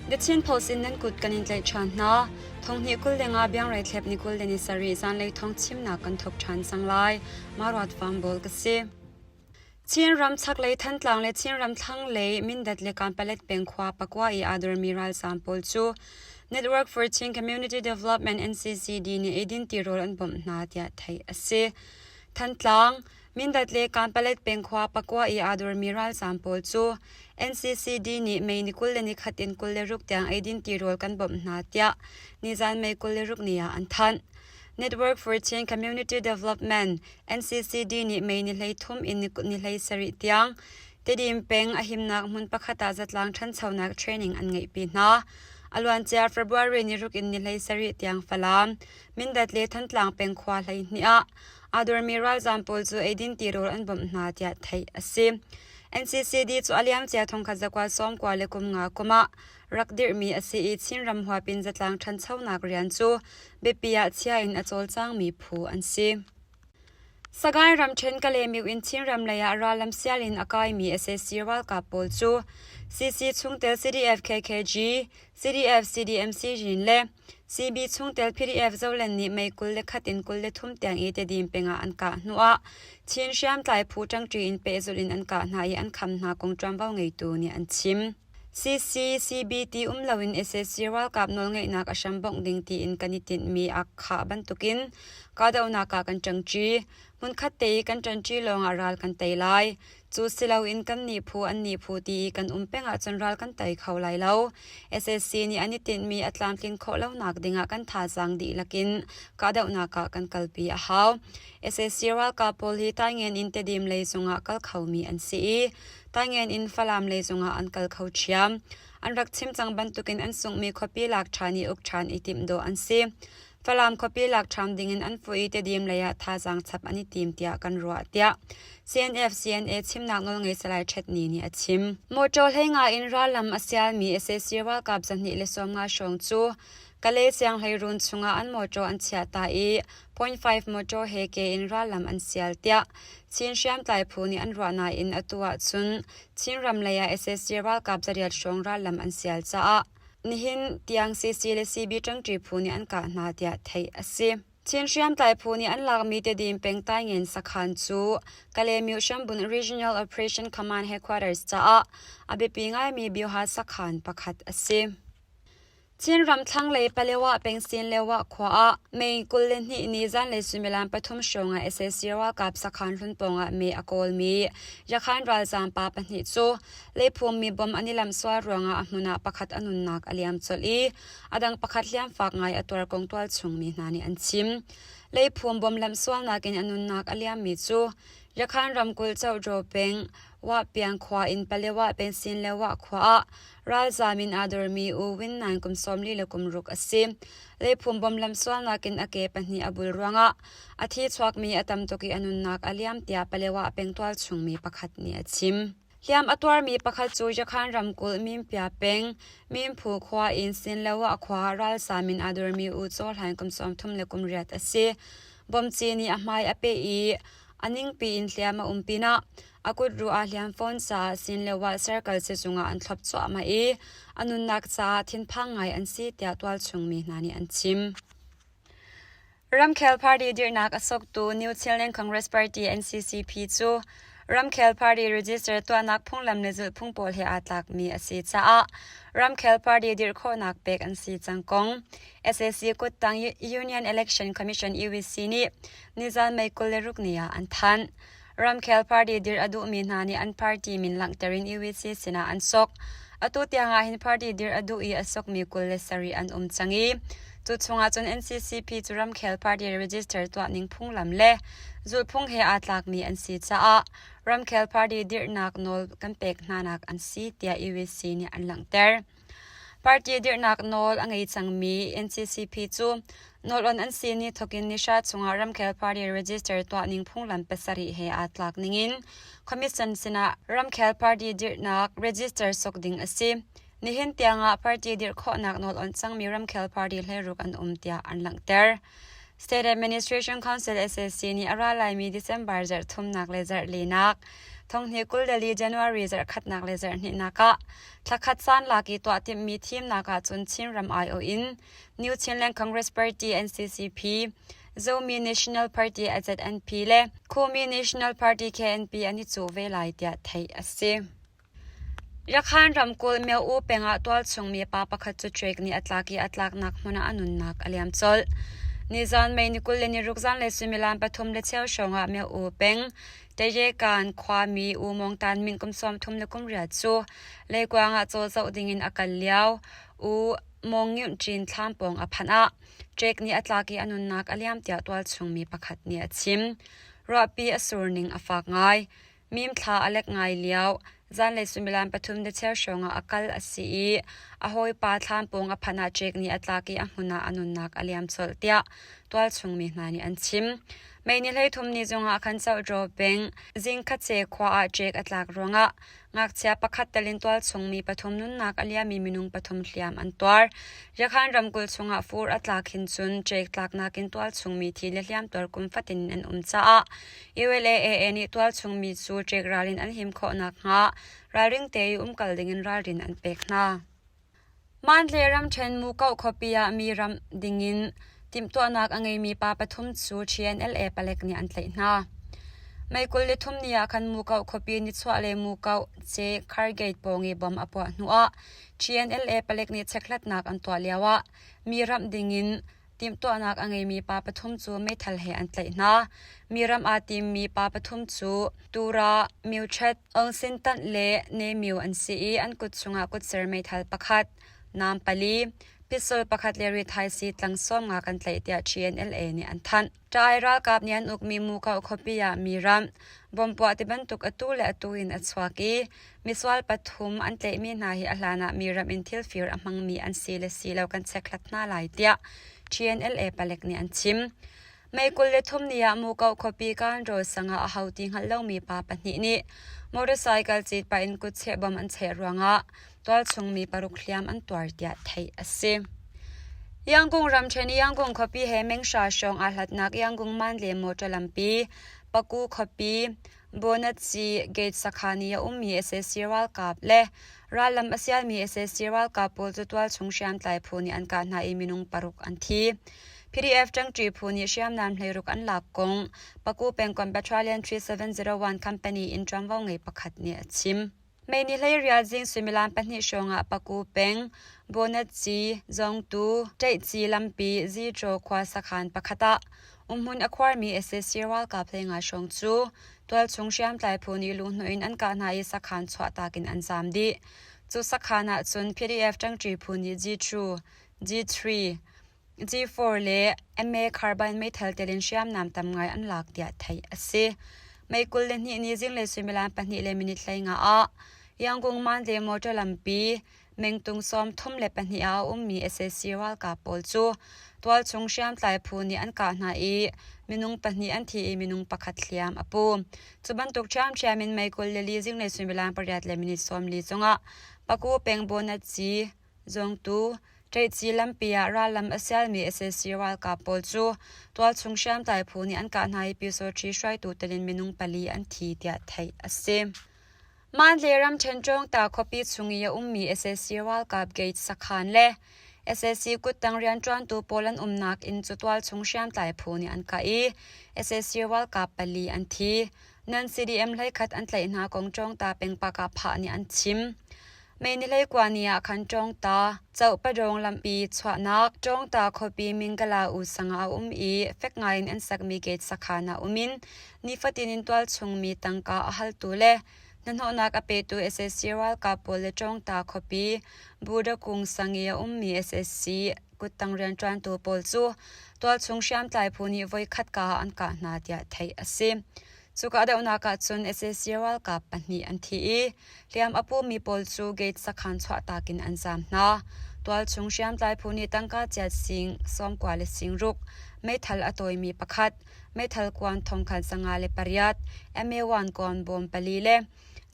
The Chin Post in nan kut kan in tlaih ṭhan hna. Thonghnih 25 biangrei thlep ni 27 zanlei thawng chimnak kan thawk ṭhan cang lai. Maruat Vangbawl ka si. Chinram chaklei Thantlang le Chinram thlanglei Mindat le Kanpalet peng khua pakua i aa dormi ralzaam pawl cu Network for Chin Community Development NCCD nih eidin tirawl an bawmh hna tiah theih a si. Thantlang, Mindat le Kanpalet peng khua pakua i aa dormi ralzaam pawl cu NCCD nih May ni 21 in 26 tiang eidin tirawl kan bawmh hna tiah nizan May 26 ni ah an thanh. Network for Chin Community Development NCCD nih May ni 13 in ni 17 tiang Tedim peng a himnak hmun pakhat ah zatlang ṭhanchonak training an ngeihpi hna. A luancia February ni ruk in ni 17 tiang Falam, Mindat le Thantlang peng khua 12 ah aa dormi ralzaam pawl cu eidin tirawl an bawmh hna tiah theih a si. NCCD cu a liamcia thongkhat zakua sawmkua le kum nga kum ah rak dirhmi a si i Chinram huap in zatlang ṭhanchonak rian cu biapi ah chia in a cawlcangmi phu an si. Sagaing ramṭhen Kalaymyo in Chinram lei ah rallam sial in a kaimi sac ralkap pawl cu CC chungtel CDF KKG, CDF CDMC Rin le CB chungtel PDF Zoland nih May 21 in 23 tiang i Tedim peng ah an kah hnuah Chin hriamtlai phu ṭangṭi in pehzulh in an kah hna i an kham hna kong ṭuanvo ngeitu nih an chim. CCCBT um loin sac ralkap nawlngeihnak a hram bongh ding tiin kan i tinhmi aa khah bantukin kahdohnak ah kan ṭangṭi. Hmunkhat te i kan ṭanṭi lawngah ral kan tei lai. Cu si loin kannih phu annih phu ti i kan um peng ahcun ral kan tei kho lai lo. Sac nih an i tinhmi a tlamtlin khawh lonak dingah kan thazaang dihlak in kahdohnak ah kan kalpi a hau. Sac ralkap pawl hi Taingen in Tedim lei zungah kal khomi an si i Taingen in Falam lei zongah an kal kho ṭhiam. An rak chim cang bantukin an sunghmi khuapi lak ṭhan i uk ṭhan i timh dawh an si. Falam khuapi lak ṭham dingin an fuh i Tedim lei ah thazaang chap an i tim tiah kan ruah tiah CNF CNA chimnak nawlngei Salai Ṭhet Ni nih a chim. Mawṭaw hleinga in rallam a sialmi sac ralkap 250 hrawng cu Kalay sianghleiruun chungah an mawṭaw an chiah ta i .5 mawṭaw he ke in rallam an sial tiah Chin hriamtlai phu nih an ruah nain atu ahcun Chinram lei ah sac ralkap zariat hrawng rallam an sial caah nihin tiang CC le CB ṭangṭi phu nih an kah hna tiah theih a si. Chin hriamtlai phu nih an lakmi Tedim peng Taingen sakhan cu Kalaymyo Hrambun Regional Operation Command Headquarters caah a biapi ngaimi Bioha sakhan pakhat a si. Chinram thlanglei Palewa peng Sinlewa khua ah May 22 ni zanlei suimilam pathum hrawng ah sac ralkap sakhan hlun pawngah mei a kawlmi Yakhan ralzaam pa pahnih cu leiphummi bom an i lamh sual ruangah a hmun ah pakhat a nunnak a liam colh i a dang pakhat hliamfak ngai a tuar kong tualchung mi hna nih an chim. Leiphum bom lamh sualnak in a nunnak a liammi cu Yakhan ramkulh Chohdraw peng Wahpiang khua in Palewa peng Sinlewa khua ah Ralzaam in aa dormi U Win Naing kum 46 a si. Leiphum bom lamsualnak in a ke pahnih a bul ruangah a thi chuakmi a tam tuk i a nunnak a liam tiah Palewa peng tualchungmi pakhat nih a chim. Hliam a tuarmi pakhat cu Yakhan ramkulh Mimpia peng Mimphu khua in Sinlewa khua ralzaam in aa dormi U Caw Hlaing kum 38 a si. Bomci nih a hmai a peh i a ningpi in hliam a um pinah A kutruh aa hliam fawn caah sin le wah circle sizung ah an thlop cuahmah i a nunnak caah thinphang ngai an si tiah tualchung mi hna nih an chim. Ramkhel party dirhnak a soktu New Chinland Congress Party NCCP cu ramkhel party register tuahnak phunglam le zulhphung pawl he aa tlakmi a si caah ramkhel party dirh khawhnak pek an si cang kong sac kuttang Union Election Commission UEC nih nizan May 26 ni ah an thanh. Ramkhel party dirh a duhmi hna nih an party min langhter in UEC sinah an sok. Atu tiang ah hin party dirh a duh i a sokmi 27 an um cang i cu chungah cun NCCP cu ramkhel party register tuahning phunglam le zulhphung he aa tlakmi an si caah ramkhel party dirhnak nawl kan pek hnanak an si tiah UEC nih an langhter. Party dirhnak nawl a ngei cangmi NCCP cu nawl-on an si ni thawkin ni hra chungah ramkhel party register tuahning phunglam pasarih he aa tlak ningin commission sinah ramkhel party dirhnak register sok ding a si. Nihin tiangah party dirh khawhnak nawl on cangmi ramkhel party hleiruk an um tiah an langhter. State Administration Council SAC nih a ra laimi December zarh thumnak le zarh linak, thonghnih 24 January zarh khatnak le zarh hnihnak ah thlakhat caan lak i tuah timhmi thimnak ahcun Chinram aiawh in New Chinland Congress Party NCCP, Zomi National Party AZNP le Khumi National Party KNP an i cuh ve lai tiah theih a si. Yakhan ramkulh Myo-U peng ah tualchung mi pa pakhat cu trek nih a tlak i a tlaknak hmun ah a nunnak a liam colh. Nizan May ni 26 zanlei suimilam pathum le cheu hrawng ah Myo-U peng Tayekan khuami U Mong Tan Min kum 38 cu leikuang ah caw zoh ding in a kal lio. U Mong Nyunt Ṭin thlam pawng a phanh ah trek nih a tlak i a nunnak a liam tiah tualchung mi pakhat nih a chim. Ruahpi a sur ning a fak ngai. Mimthla a lek ngai lio, zanlei suimilam pathum le cheu hrawng ah a kal a si i a hawipa thlam pawng a phanh ah ṭek nih a tlak i a hmun ah a nunnak a liam colh tiah tualchung mi hna nih an chim. Mei ni 13 ni zongah khan Cohdraw peng Zingkhace khua ah ṭek a tlak ruangah ngakchia pakhat tel in tualchung mi pathum nunnak a liami minung pathum hliam an tuar. Yakhan ramkulh chungah fur a tlak hin cun ṭek tlaknak in tualchung mi thi le hliamtuar kum fatin an um caah ULAAA nih tualchung mi cu ṭek ral in an him khawh nakhnga ralring te i umkal dingin ralrin an pek hna. Mandalay ramṭhen Mukoh khuapi ah mi ramh dingin timhtuahnak a ngeimi pa pathum cu TNLA palek nih an tlaih hna. May 23 ni ah khan Mukoh khuapi nichuah le Mukoh Ce Khargate pawng i bom a puah hnuah TNLA palek nih chekhlatnak an tuah lioah mi ramh dingin Timhtuahnak a ngeimi pa pathum cu meithal he an tlaih hna. Mi ram aa timmi pa pathum cu Tura, Myochet, Aung Sin Tanh le Ne Myo an si i an kut chungah kutser meithal pakhat, naam pali, pistol pakhat le rithaisii tlang 50 kan tlaih tiah TNLA nih an thanh. Ṭai ralkap nih an ukmi Mukoh khuapi ah mi ram, bomb puah ti bantuk atu le atu in a chuak i misual pathum an tlaihmi hna hi a hlan ah mi ram in thil fir a hmangmi an si le si lo kan chekhlat hna lai tiah TNLA palek nih an chim. May 23 ni ah Mukoh khuapi Kanraw sang ah aho ti hngalh lomi pa pahnih nih motorcycle cit pah in kutcheh bom an cheh ruangah tualchung mi paruk hliam an tuar tiah theih a si. Yangon ramṭhen Yangon khuapi he menghra hrawng aa hlatnak Yangon Mandalay motor lampi Paku khuapi Bonatsi gate sakhan i a ummi sac ralkap le rallam a sialmi sac ralkap pawl cu tualchung hriamtlai phu nih an kah hna i minung paruk an thi. PDF ṭangṭi phu nih hriamnam hleiruk an lak kong Paku pengkomh Battalion 3701 company in ṭuanvo ngei pakhat nih a chim. May ni 16 zing suimilam pahnih hrawngah Paku peng, Bonatci, Zongtu, Ṭaihci lampi Ziṭaw khua sakhan pakhat ah umhmun a khuarmi sac ralkap 15 hrawng cu tualchung hriamtlai phu nih luhhnawh in an kah hna i sakhan chuahtak in an zaam dih. Cu sakhan ah cun PDF ṭangṭi phu nih G2, G3, G4 le MA carbine meithal tel in hriamnam tam ngai an lak tiah theih a si. May 22 ni zinglei suimilam pahnih le minute 15 ah Yangon Mandalay motor lampi mengtung 32 ah a ummi sac ralkap pawl cu tualchung hriamtlai phu nih an kah hna i minung pahnih an thi i minung pakhat hliam a pu. Cu bantuk ṭhiamṭhiam in May 24 zinglei suimilam pariat le minute 40 cungah Paku peng Bonatci Zongtu, Ṭaihci lampi ah rallam a sialmi sac ralkap pawl cu tualchung hriamtlai phu nih an kah hna i Pyusawṭhi hruaitu tel in minung pali an thi tiah theih a si. Mandalay ramṭhen Ṭawngta khuapi chung i a ummi sac ralkap gate sakhan le sac kuttang rianṭuantu pawl an umnak inn cu tualchung hriamtlai phu nih an kah i sac ralkap pali an thi. Nan CDM hleikhat an tlaih hna kong Ṭawngta peng Pakah nih an chim. May ni 19 ni ah khan Ṭawngta Cohpadawng lampi chuahnak Ṭawngta khuapi Mingala u sang ah a um i fek ngaiin an sakmi gate sakhan ah um in nifatin in tualchung mi tangka a haltu le hnahnawhnak a petu sac ralkap pawl le Ṭawngta khuapi Budakung sang i a ummi sac kuttang rianṭuantu pawl cu tualchung hriamtlai phu nih voikhat ka ah an kah hna tiah theih a si. Cu kahdohnak ah cun sac ralkap pahnih an thi i hliam a pumi pawl cu gate sakhan chuahtak in an zaam hna. Tualchung hriamtlai phu nih tangka chiat sing 90 le sing ruk, meithal a tawimi pakhat, meithal kuan thongkhat 508, MA1 kuan bawm pali le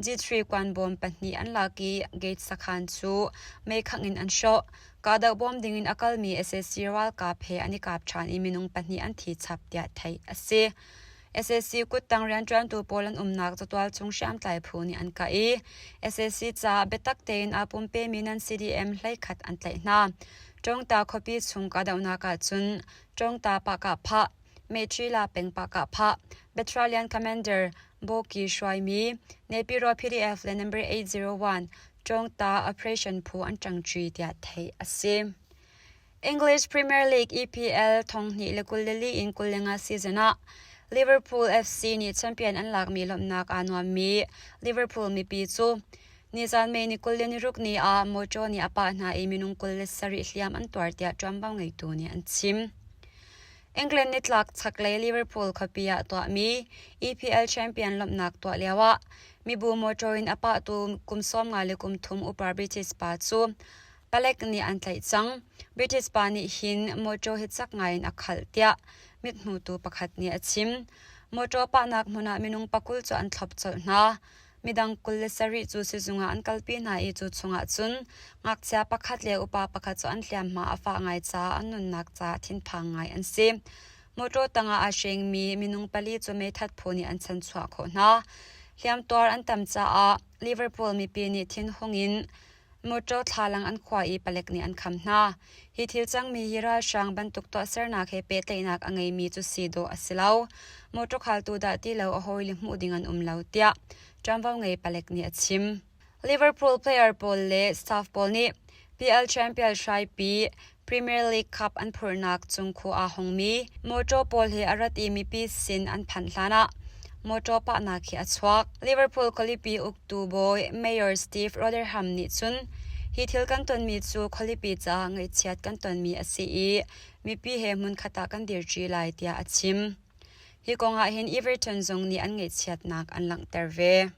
G3 kuanbawm pahnih an lak i gate sakhan cu meikhangh in an hrawh. Kahdoh bawm dingin a kalmi sac ralkap he an i kap ṭhan i minung pahnih an thi chap tiah theih a si. Sac kuttang rianṭuantu pawl an umnak catual chung hriamtlai phu nih an kah i sac caah biatak tein aa pumpemi nan CDM 11 an tlaih hna. Ṭawngta khuapi chung kahdohnak ahcun Ṭawngta Pahkahphah, Mehṭila peng Pahkahphah, Battalion Commander Boki hruaimi Nepiro PDF le Number 801 Ṭawngta Operation phu an ṭangṭi tiah theih a si. English Premier League EPL 2024 in 25 season ah Liverpool FC nih champion an lakmi lawmhnak aa nuammi Liverpool mipi cu nizan May ni 26 ni ah mawṭaw nih a pah hna i minung 27 hliam an tuar tiah ṭuanvo ngeitu nih an chim. England nitlak chaklei Liverpool khuapi ah tuahmi EPL champion lawmhnak tuah lioah mibu mawṭaw in a pahtu kum 33 upa British pa cu Palek nih an tlaih cang. British pa nih hin mawṭaw hi cak ngaiin a khalh tiah mithmutu pakhat nih a chim. Mawṭaw pahnak hmun ah minung pakul cu an thlop colh hna. Midang 27 cu sizung ah an kalpi hna i cu chungah cun ngakchia pakhat le upa pakhat cu an hliamhma a fah ngai caah an nunnak caah thinphang ngai an si. Mawṭaw tangah aa hrengmi minung pali cu meithat phu nih an chanchuah khawh hna. Hliamtuar an tam caah Liverpool mipi nih thinhung in Mawṭaw thlalang an khua i palek nih an kham hna. Hi thil cangmi hi ralhrang bantuk tuahsernak he pehtlaihnak a ngeimi cu si dawh a si lo. Mawṭaw khaltu dah ti lo a hawile hmuh ding an um lo tiah ṭuanvo ngei palek nih a chim. Liverpool player pawl le staff pawl nih PL Champion hraipi Premier League Cup an phurhnak cungkhu aa hongmi mawṭaw pawl he a rat i mipi sin an phanh hlanah mawṭaw pahnak hi a chuak. Liverpool khualipi uktu bawi Mayor Steve Rotherham nih cun hi thil kan tonmi cu khualipi caah ngaihchiat kan tonmi a si i mipi he hmunkhat ah kan dirṭi lai tiah a chim. Hi kong ah hin Everton zong nih an ngaihchiatnak an langhter ve.